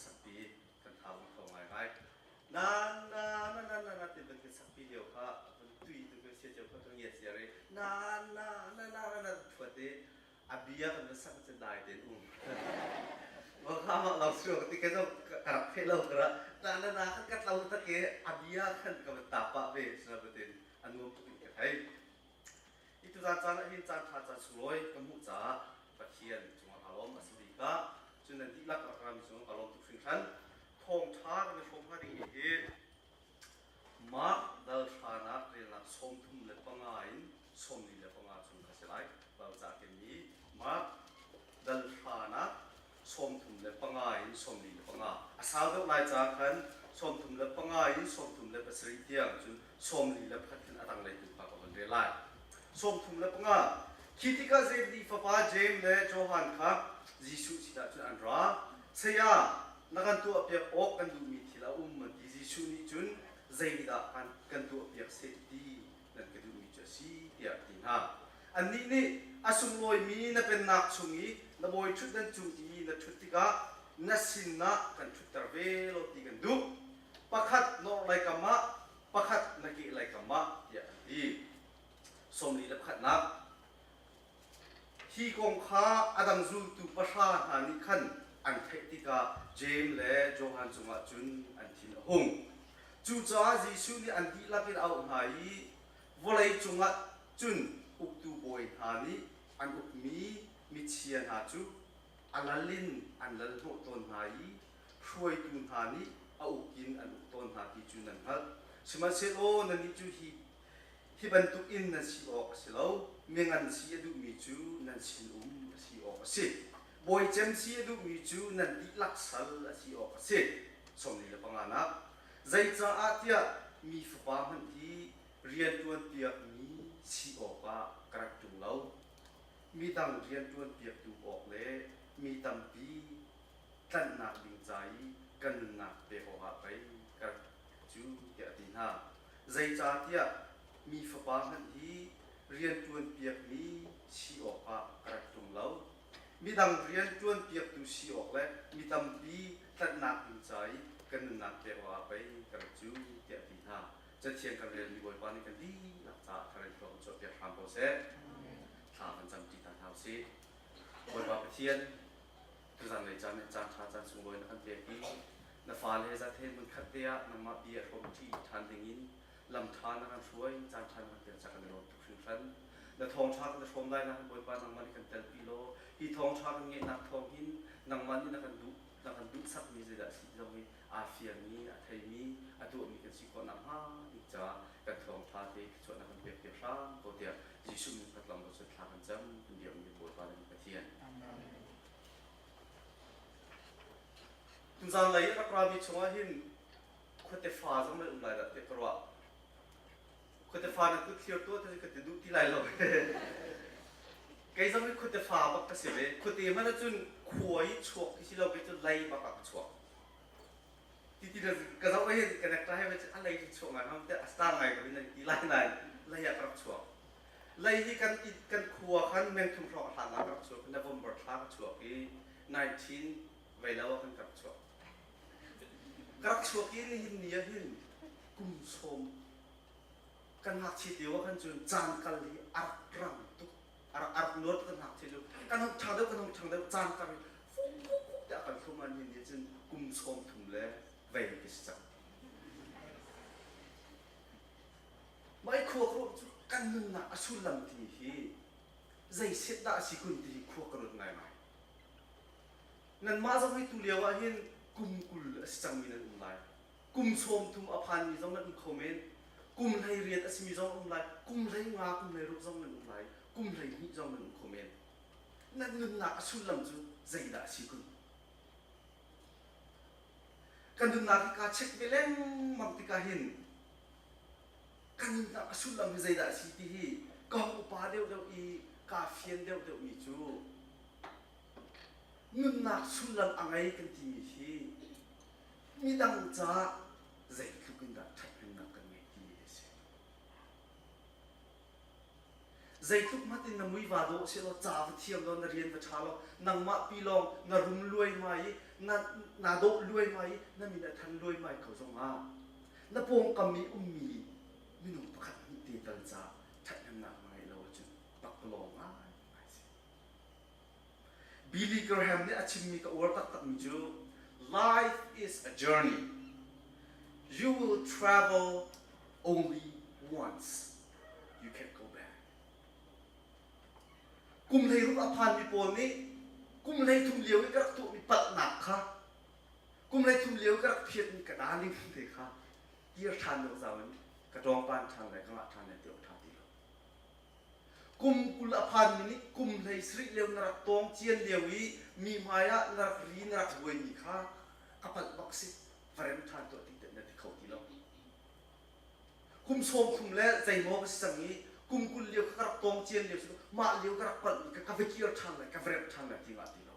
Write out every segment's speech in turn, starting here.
sakpi kan tha lung tho ngaingai. Na na na na na na ti van kan sakpi lio kha van tui tu kan sia cio kha kan ngiat ziar i na na na na na na thuat i a bia kan van sak cun dai tein um. Mah lo suak ti ka zong ka rak theih lo kara na na na kan ka tlo tak i a bia khan ka van tap pah ve sinabatin a nuam tuk in ka thei. I tuzan caan ah hin caan ṭha caan sunglawi ka hmuh caah Pathian cungah kaa lawm a si bik ah cun nan dihlak rak rami cungah kaa lawm tuk hringhran. Thawngṭha kan i hrawm hnga dingmi hi Mark dal hranak relnak 35 in 45 chung kha si lai. Bible ca kenmi Mark dal hranak 35 in 45. A sau deuh lai ca khan 35 in 37 tiang cun 41 khin a tanglei tu kha ka von rel lai. 35. Khi tikah Zebedi fapa Jeim le Johan kha Jesuh sinah cun an ra. Saya, na kan tuahpiak awk kan duhmi thil a um an ti. Jesuh nih cun zeidah kan, kan tuahpiak seh ti nan ka duhmi cu a si tiah a ti hna. Annih nih a sunglawimi na pennak chung i na bawi ṭhutdan cung i na ṭhut tikah na sinah kan ṭhutter ve law ti kan duh. Pakhat na orhlei kam ah, pakhat na kehlei kam ah, tiah an ti. Sawmli le pakhatnak. Hi kong kha a dang zultu pahra hna nih khan an theih tikah Jeim le Johan cungah cun an thin a hung. Cucaah Jesuh nih an dihlak in a auh hna i vawlei cungah cun uktu bawi hna nih an ukmi michia hna cu a lal in an lal hnawh tawn hna i hruaitu hna nih a uk in an uk tawn hna ti cu nan hngalh. Sihmanhsehlaw nannih cu hi hi bantuk in nan si awk a si lo. Mingan si a duhmi cu nan sinum a si awk a si. Bawi cem si a duhmi cu nan dihlak sal a si awk a si. Sawmli le panganak. Zeicaah tiah mi fapa hmanh hi rianṭuanpiakmi si awkah ka rat ṭung lo. Midang rianṭuanpiaktu awk le mi tampi tlanhnak ding ca i ka nunnak pek awkah pei ka rat cu tiah a ti hna. Zeicahtiah mi fapa hmanh hi rianṭuanpiakmi si awkah ka rat ṭung lo. Midang rianṭuanpiaktu si awk le mi tampi tlanhnak ding ca i ka nunnak pek awkah pei ka rat cu tiah a ti hna. Cathiang kan relmi Bawipa nih kan dihlak caah thar in khua kan chuahpiak hram ko seh. Thla kan camṭi hna hna usih. Bawipa Pathian, tuzan lei caan nih caan ṭha caan sunglawi na kan pek i na fale he zathe hmunkhat te ah nangmah bia hrawmṭi ṭhan dingin lam ṭha na kan hruai caan ṭha na kan pek ca kan i lawm tuk hringhran. Na thawngṭha kan i hrawm lai nain Bawipa nangmah nih kan telpi law hi thawngṭha kan ngeihnak thawng hin nangmah nih na kan duh na kan duhsakmi zeidah a si ti zong hi aa fiangmi, a theimi, a tuahmi kan si khawh nakhnga ding caah kan thawngṭha te thluachuahnak kan pek piak hram ko tiah Jesuh min khat lawng cun thla kan cam kan biakmi Bawipa le Pathian. Tuzaan lei rak rami chungah hin khuate fa zong nan um lai dah tiah ka ruah. Khuate fa nan kut thlir tuah te ka ti duh ti lai lo. Kei zong hi khuate fa bak ka si ve. Khuate hmanh ahcun khua i chuak khi si lo kei cu lei bak ah ka chuak. Ti ti ka zoh hin ka necktie he a lei cu chuak ngai ham te a star ngai ko hin ti lai nain lei ah ka rak chuak. Lei hi kan kan khua khan mengthum hrawng a hlan ah ka rak chuak. November thla ka chuak i 19 vei lo ah khan ka rak chuak. Ka rak chuak i nihin ni ah hin kum sawm kan ngakchia lio ah khan cun caan kal hi a rak rang tuk a rak a rak nuar tuk kan ngakchia lio kan hung ṭhang deuh kan hung ṭhang deuh caan kar hi fuk fuk fuk tiah kan thlum ah nihin ni cun kum sawm thum le vei ka si cang mah i khua ka ruah cu kan nunnak a sullam timi hi zei set dah a si kun ti hi khua ka ruat ngaingai nanmah zong hi tu lio ah hin kum 20 a si cangmi nan um lai kum 30 a phanmi zong nan um kho men kum 18 a simi zong um lai kum 15 kum 16 zong nan um lai kum 12 zong nan um kho men nan nunnak a sullam cu zeidah a si kun kan nunnak hi kaa check ve lengmang tikah hin kan nunnak a sullam hi zeidah a si ti hi ka hung upa deuhdeuh i kaa fian deuhdeuh mi cu nunnak sullam a ngei kan timi hi midang caah zeitluk in dah ṭhathnemnak kan ngeih timi hi a si. Zeitluk hmanh in na mui vaa dawh sehlaw ca va thiam law na rian va ṭha law nangmah pi lawng na rum luaimai i na naa dawh luaimai i na min a than luaimai ko zongah na pawngkam i ummi minung pakhat hnih te tal caah ṭhathnemnak na ngeih lo ahcun pakpalawng ngaingai si. Billy Graham nih a chimmi ka uar taktakmi cu life is a journey. You will travel only once. You can't go back. Kum 16 a phanmi pawl nih kum 33 lio i ka rak tuahmi palhnak kha kum 33 lio i ka rak phiatmi ka darling te kha kir ṭhan deuh zau in ka ṭawngpan ṭhan le ka ngah ṭhan le ti awk ṭha ti lo. Kum 20 a phanmi nih kum 17 lio na rak tawng cian lio i mi hmai ah na rak ri na rak buaimi kha ka palh bak si va rem ṭhan tuah ti na ti kho ti lo. Kum 30 le zeimaw ka si cang i kum 20 lio kha ka rak tawng cian lio cu mah lio ka rak palhmi kha ka va kir ṭhan lai ka va remh ṭhan lai ti ngah ti lo.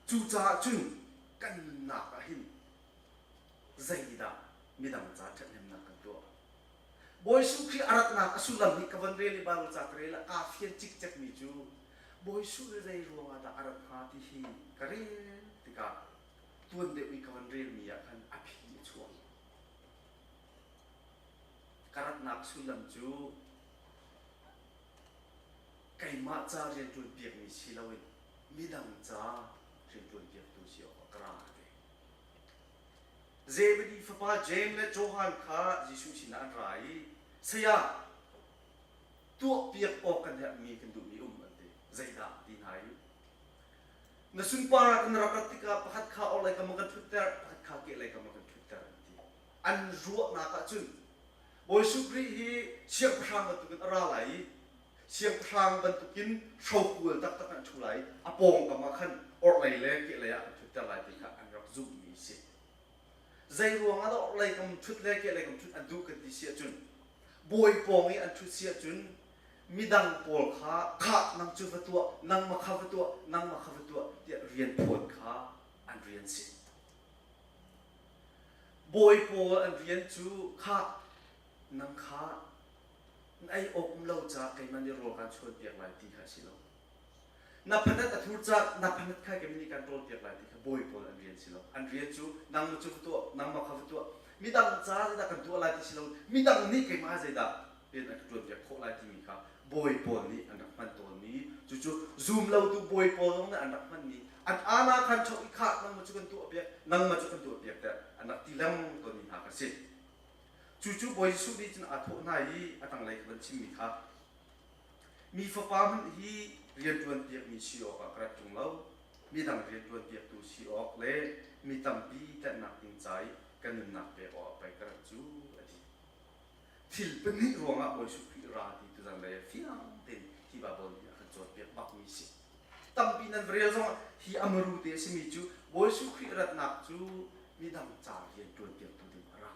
Cucaah cun kan nunnak ah hin zeidah midang ca ṭhathnemnak kan tuah? Bawi Jesuh Khrih a ratnak a sullam hi ka von rel i Bible ca ka rel ah kaa fian cikcekmi cu Bawi Jesuh le zei ruangah dah a rat hnga ti hi ka rel tikah tuan deuh i ka von relmi ah khan a phi a chuak. Ka ratnak sullam cu keimah ca rianṭuan piakmi si loin midang ca rianṭuan piaktu si awkah ka ra a ti. Zebedi fapa Jeim le Johan kha Jesuh sinah an ra i, Saya, tuahpiak awk kan herhmi kan duhmi um an ti. Zeidah ti hna i, Na sunpar ah kan rak rat tikah pakhat kha orhlei kam ah kan ṭhutter, pakhat kha kehlei kam ah kan ṭhutter an ti. An ruahnak ah cun Bawi Jesuh Khrih hi siangpahrang bantukin a ra lai i siangpahrang bantukin hrokual taktak an ṭhu lai i a pawngkam ah khan orhlei le kehlei ah an ṭhutter lai ti kha an rak zumhmi a si. Zei ruangah dah orhlei kam ṭhut le kehlei kam ṭhut an duh kan ti si ahcun bawi pawng i an ṭhut si ahcun midang pawl kha khah nang cu va tuah nangmah kha va tuah nangmah kha va tuah tiah rian phawt kha an rian si. Bawi pawl an rian cu khah nang kha na ei awk um lo caah keimah nih rawl kaan chuanpiak lai ti kha a si lo. Na phanat a thur caah na phanat kha keimah nih kaan ṭawlpiak lai ti kha bawi pawl an rian si lo. An rian cu nangmah cu va tuah, nangmah kha va tuah. Midang ca zeidah kan tuah lai ti si lo. Midang nih keimah zeidah rian an ka ṭuanpiak khawh lai timi kha bawi pawl nih an rak hman tawnmi cucu zum lotu bawi pawl zong nih an rak hmanmi an ana khan ṭho i khah nangmah cu kan tuahpiak nangmah cu kan tuahpiak tiah an rak ti lengmang tawnmi hna kha si. Cucu Bawi Jesuh nih cun aa thawh hna i a tanglei ka van chimmi kha mi fapa hmanh hi rianṭuan piakmi si awkah ka rat ṭung lo midang rianṭuan piaktu si awk le mi tampi tlanhnak ding ca i ka nunnak pek awkah pei ka rat cu a ti. Thil pahnih ruangah Bawi Jesuh Khrih ra ti tuzan lei ah fiang tein hi Baibal nih a kan cawnpiak bakmi si. Tampi nan va rel zongah hi a maru te a simi cu Bawi Jesuh Khrih ratnak cu midang ca rian ṭuanpiaktu ding a ra.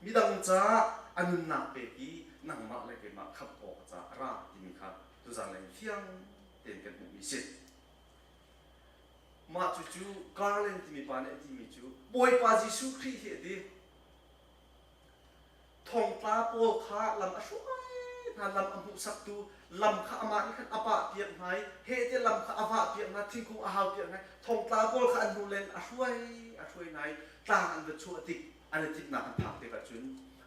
Midang caah a nunnak pek i nangmah le keimah khamh awk caah a ra timi kha tuzan lei fiang tein kan hmuhmi si. Mah cucu Garland timi pa nih a timi cu Bawipa Jesuh Khrih hi a ti. Thongtla pawl kha lam a hruai hna, lam a hmuhsaktu, lam kha amah nih khan a pahpiak hna i heh tiah lam kha a vahpiak hna, thingkung a haupiak hna i thongtla pawl kha an hnu len a hruai a hruai hna i tlang an va chuah tik an i timhnak an phak tikah cun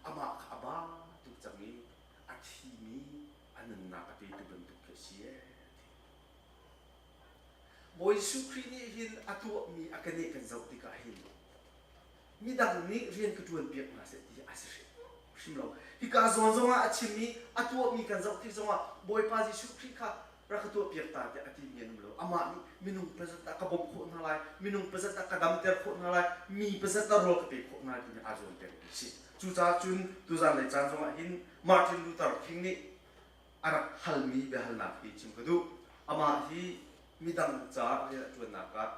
amah kha a ba tuk cang i a thimi a nunnak a petu bantuk khi a si ee ti. Bawi Jesuh Khrih nih hin a tuahmi a keneh kan zoh tikah hin midang nih rian ka ṭuanpiak hna seh ti a si hrimhrim lo. Hika zawn zongah a chim i a tuahmi kan zoh tik zongah Bawipa Jesuh Khrih kha rak ka tuahpiak ta tiah a timi an um lo. Amah nih minung pazat ah ka bawmh khawh hna lai, minung pazat ah ka damter khawh hna lai, mi pazat ah rawl ka pek khawh hna lai timi aa zuam pengmi a si. Cucaah cun tuzan lei caan zongah hin Martin Luther King nih a rak halmi biahalnak hi chim ka duh. Amah hi midang caah rian a ṭuannak ah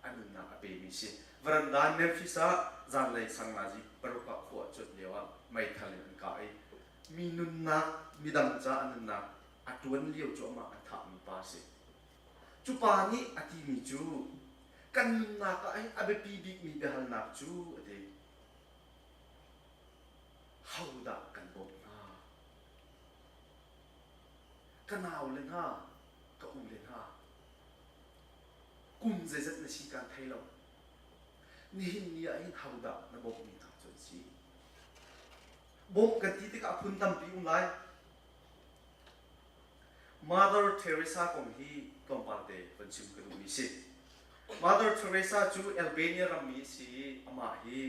a nunnak a pemi si. Varandan Memphis ah zanlei sangnazi 6 ah khua a cuanh lio ah meithal in an kah i mi nunnak midang ca a nunnak a ṭuan lio cu amah a thahmi pa a si. Cu pa nih a timi cu kan nunnak ah hin a biapi bikmi biahalnak cu a ti. Hodah kan bawmh hna? Ka naule hna, ka ule hna, kum zeizat na si kan thei lo. Nihin ni ah hin hodah na bawmhmi hna cu an si? Bawmh kan ti tikah phun tampi um lai. Mother Teresa kong hi tlawmpal te van chim ka duhmi si. Mother Teresa cu Albania rammi a si i amah hi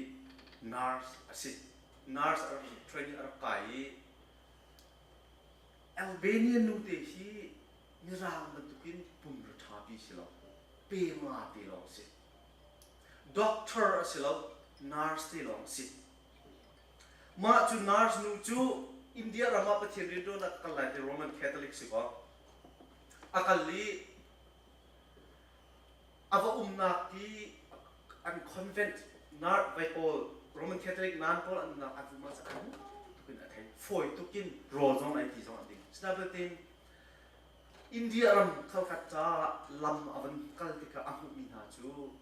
nurse a si. Nurse a rak training a rak kai i Albania nute hi Mirang bantukin pumra ṭhapi si lo, pe nga te lawng si. Doctor a si lo, nurse te lawng si. Mah cu nurse nu cu India ram ah Pathian rianṭuannak kal lai ti Roman Catholic si kaw a kal i a va umnak i an convent nar vai pawl Roman Catholic nan pawl an umnak an um ah an tukin a thei fawi tukin rawl zong ai ti zong an ding sinain India ram Calcutta lam a van kal tikah a hmuhmi hna cu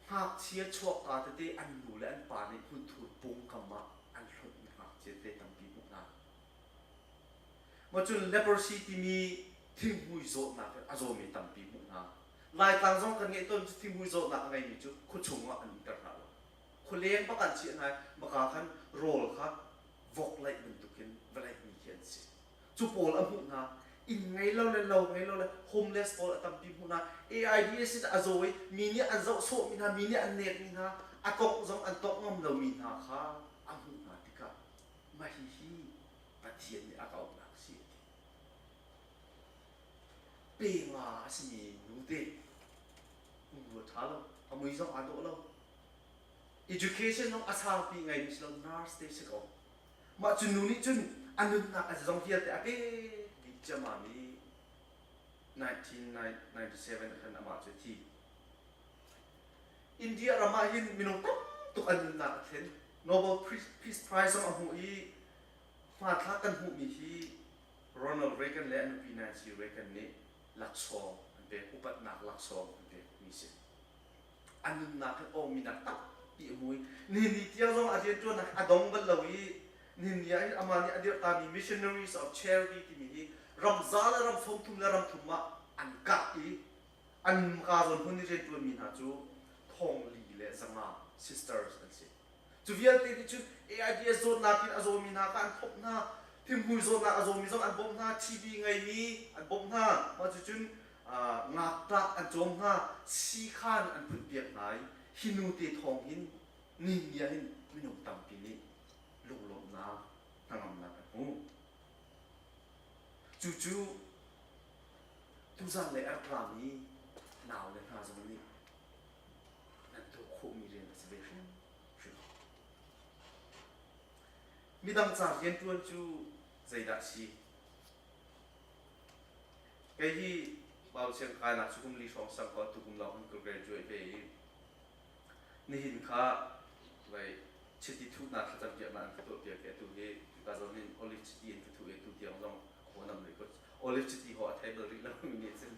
ngakchia chuakka tete an nu le an pa nih hmunthur pawngkam ah an hlonhmi ngakchia te tampi hmuh hna. Maw cun leprosy timi thinghmui zawtnak in a zawmi tampi hmuh hna. Laitlang zong kan ngeih tawn cu thinghmui zawtnak a ngeimi cu khuachung ah an umter hna lo. Khualeng bak an chiah hna i maka khan rawl kha vok laih bantukin va laihmi khi an si. Cu pawl a hmuh hna. Inn ngei lo le lo ngei lo le homeless pawl a tampi hmuh hna. AIDS in a zaw i mi nih an zoh sawhmi hna, mi nih an nekmi hna, a tongh zong an tongh ngam lomi hna kha a hmuh hna tikah mah hihi Pathian nih a ka auhnak a si a ti. Pe nga a simi nute pumrua ṭha lo, a mui zong aa dawh lo. Education zong a sangpi ngeimi si lo, nurse te si ko. Mah cu nu nih cun a nunnak a zong vialte a pek dih ciammam i 1997 khan amah cu a thi. India ram ah hin minung tam tuk an nunnak a thlen. Nobel Peace Prize zong a hmuh i hmanthlak kan hmuhmi hi Ronald Reagan le a nupi Nancy Reagan nih laksawng an pek, upatnak laksawng an pekmi si. A nunnak hi awminak tampi a hmu i nihin ni tiang zong a rianṭuannak a dong bal lo i nihin ni ah hin amah nih a dirhtami Missionaries of Charity timi hi ram za le ram 30 le ram thum ah an kah i an ka zawn hmun i rianṭuanmi hna cu 4,500 sisters an si. Cu vialte nih cun AIDS zawtnak in a zawmi hna kha an thawp hna, thinghmui zawtnak a zawmi zong an bawmh hna, TB ngeimi an bawmh hna. Mah cucun ngakṭah an cawm hna, siikhan an phunpiak hna i hi nute thawng hin nihin ni ah hin minung tampi nih lunglawmhnak, hnangamnak an hmu. Cucu tuzan le a rak rami naule hna zong nih nan tuah khawhmi rian a si ve hrimhrim. Midang ca rianṭuan cu zeidah a si? Kei hi Pau Siang kainak cu kum li hrawng sang ko tu kum lawng hin ka graduate ve i nihin kha vai chiti thuhnak thlacam piaknak an ka tuah piak i atu hi ka zawn hin olive chiti in ka thuh i atu tiang zong a nam rih ko olive chiti ho a thei bal rih lo mi nih cun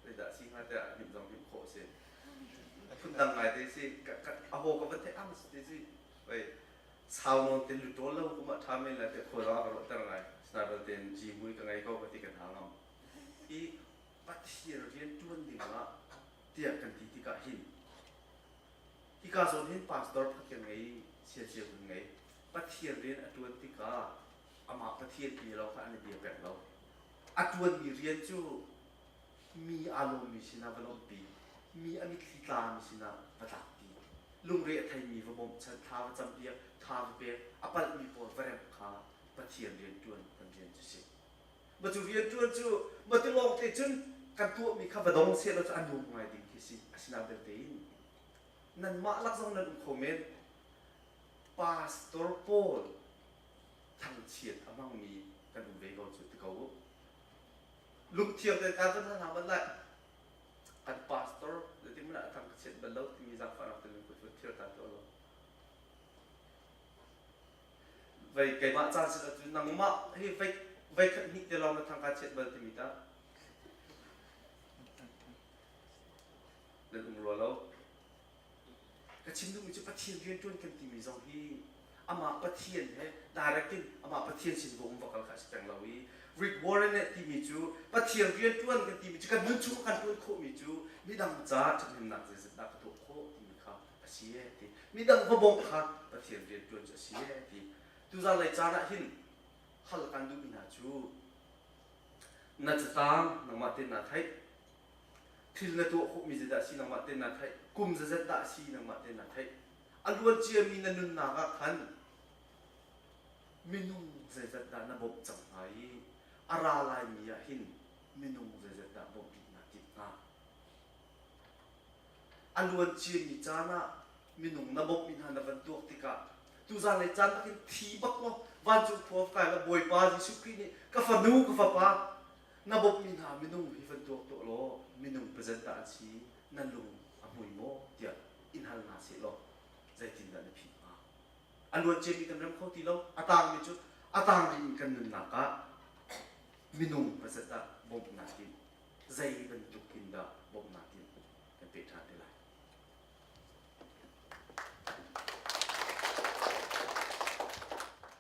zeidah si hnga tiah hnim zong hnim khawh a si phundang ngai te si a haw ka van theih ang si si vai sau nawn te lu ṭawl lo kum ah ṭha men lai te khual ah ka ruahter ngai sinain tein ji mui ka ngei ko ka ti kan ha ngam i Pathian rian ṭuan ding ah tiah kan ti tikah hin hika zawn hin pastor pakhat kan ngei siacia kan ngei Pathian rian a ṭuan tikah amah Pathian ti lo kha an i bia peng lo a ṭuanmi rian cu mi aa lawmmi sinah va lawmhpi mi a mitthli tlami sinah va tlakpi lungre a theimi va bawmhchanh thla va campiak tha va pek a palhmi pawl va remh kha Pathian rianṭuan kan rian cu si ma cu rianṭuan cu ma ti lawng te cun kan tuahmi kha va dong seh law cu a nuam ngai ding khi si asinain belte in nanmah lak zong nan um kho men pastor pawl thangchiat a hmangmi kan um ve ko cu ti ko u lungthiang tein kaan van hna bal lai kan pastor zeitin hmanh ah a thang ka chiat bal lo timi zaangfahnak te lungput van thiar ta tuah law vei keimah caan sin ahcun nangmah hi vei vei khat hnih te lawng na thang ka chiat bal timi ta nan um rua lo ka chim duhmi cu Pathian rianṭuan kan timi zong hi amah Pathian he direct in amah Pathian sin va um va kal kha a si peng lo i Rick Warren nih timi cu Pathian rianṭuan kan timi cu kan nun chung kan ṭuan khawhmi cu midang ca ṭhathnemnak zeizat dah ka tuah khawh timi kha a si ee ti. Midang va bawmh kha Pathian rianṭuan cu a si ee ti. Tuzan lei caan ah hin hal kan duhmi hna cu na catang nangmah tein naa theih thil na tuah khawhmi zeidah a si nangmah tein naa theih kum zazat dah a si nangmah tein naa theih a luan ciami na nunnak ah khan minung zeizat dah na bawmh cang hnga i a ra laimi ah hin minung zeizat dah bawmh rih naa timh hnga? A luan ciami caan ah minung na bawmhmi hna na van tuak tikah tuzan lei caan takin thi bak law vancung khua kai la Bawipa Jesuh Khrih nih ka fanu ka fapa na bawmhmi hna minung hi van tuak tuah law minung pazat dah an si na lung a hmui maw tiah in hal hna seh law zeitindah na phih hnga? A luan ciami kan rem kho ti lo. A tangmi cu a tang rihmi kan nunnak ah minung pazat ah bawmhnak in zei bantuk in dah bawmhnak in?